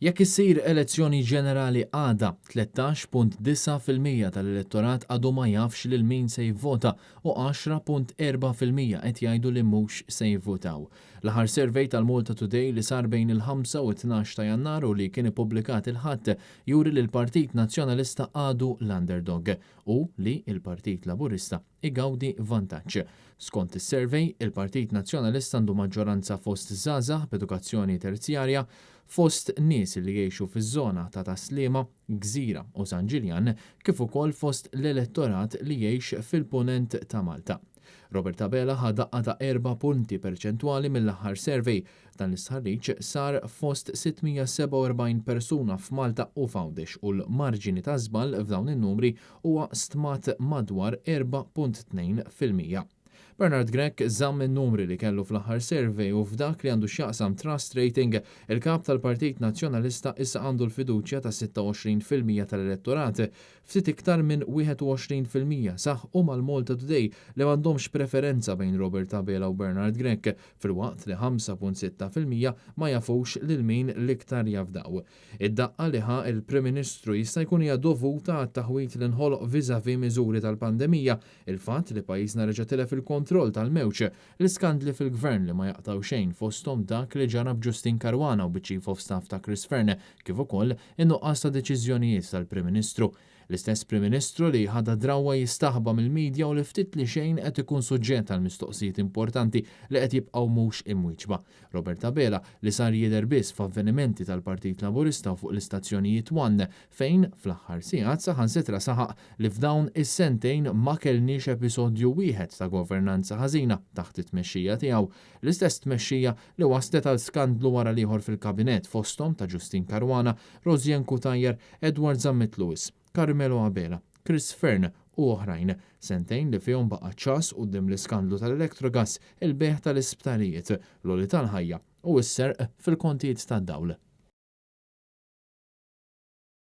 Jekk issir elezzjoni ġenerali għada, 13.9% tal-elettorat għadu ma jafx lil min se jivvota u 10.4% qed jgħidu li mhux se jivvotaw. L-aħħar survey tal-Malta Today li sar bejn il-5 u 12 ta' Jannar u li kien ippubblikat il-Ħadd juri li l-Partit Nazzjonalista għadu l-underdog u li l-Partit Laburista igawdi vantaġġ. Skont is-survey, il-Partit Nazzjonalista għandu maġġoranza fost żgħażagħ b'edukazzjoni terzjarja, fost nies li jgħixu fiż-żona ta' Tas-Sliema, Gżira u San Ġiljan, kif ukoll fost l-elettorat li jgħix fil-Punent ta' Malta. Robert Abela ħa daqqa ta' erba' punti perċentwali mill-aħħar survey. Dan l-istħarriġ sar fost 647 persuna f'Malta u f'Għawdex u l-marġini ta' żball f'dawn in-numri huwa stmat madwar 4.2%. Bernard Grech żamm in-numri li kellu fl-aħħar survey u f'dak li għandu x'jaqsam trust rating, il-Kap tal-Partit Nazzjonalista issa għandu l-fiduċja ta' 26% tal-elettorat. Ftit iktar minn 21% saħqu mal-Malta Today li m'għandhomx preferenza bejn Robert Abela u Bernard Grech, filwaqt li 5.6% ma jafux lil min l-iktar jafdaw. Id-daqqa li ħa l-Prim Ministru jista' jkun hija dovuta għat-taħwid li nħoloq vis-à-vis miżuri tal-pandemija, il-fatt li pajjiżna reġa' tilef il-kontroll tal-mewġ, l-iskandli fil-Gvern li ma jaqtgħu xejn fosthom dak li ġara b'Justyne Caruana u biċ-Chief of Staff ta' Chris Fearne, kif ukoll in-nuqqas ta' deċiżjonijiet tal-Prim Ministru. L-istess Prim Ministru li ħadha drawwa jistaħba mill-media u li ftit li xejn qed ikun suġġett għal mistoqsijiet importanti li qed jibqgħu mhux imwieġba. Robert Abela li sar jidher biss f'avvenimenti tal-Partit Laburista u fuq l-istazzjonijiet One fejn fl-aħħar sigħat saħansitra saħaq li f'dawn is-sentejn ma kellniex episodju wieħed ta' governanza ħażina taħt it-tmexxija tiegħu. L-istess tmexxija li waslet għal skandlu wara l-ieħor fil-Kabinett fosthom ta' Justyne Caruana, Rosianne Cutajar, Edward Zammit Lewis, Carmelo Abela, Chris Fearne u oħrajn. Sentejn li fihom baqa' ċass quddiem l-iskandlu tal-Electrogas, il-bejgħ tal-isptarijiet, l-għoli tal-ħajja u s-serq fil-kontijiet tad-dawl.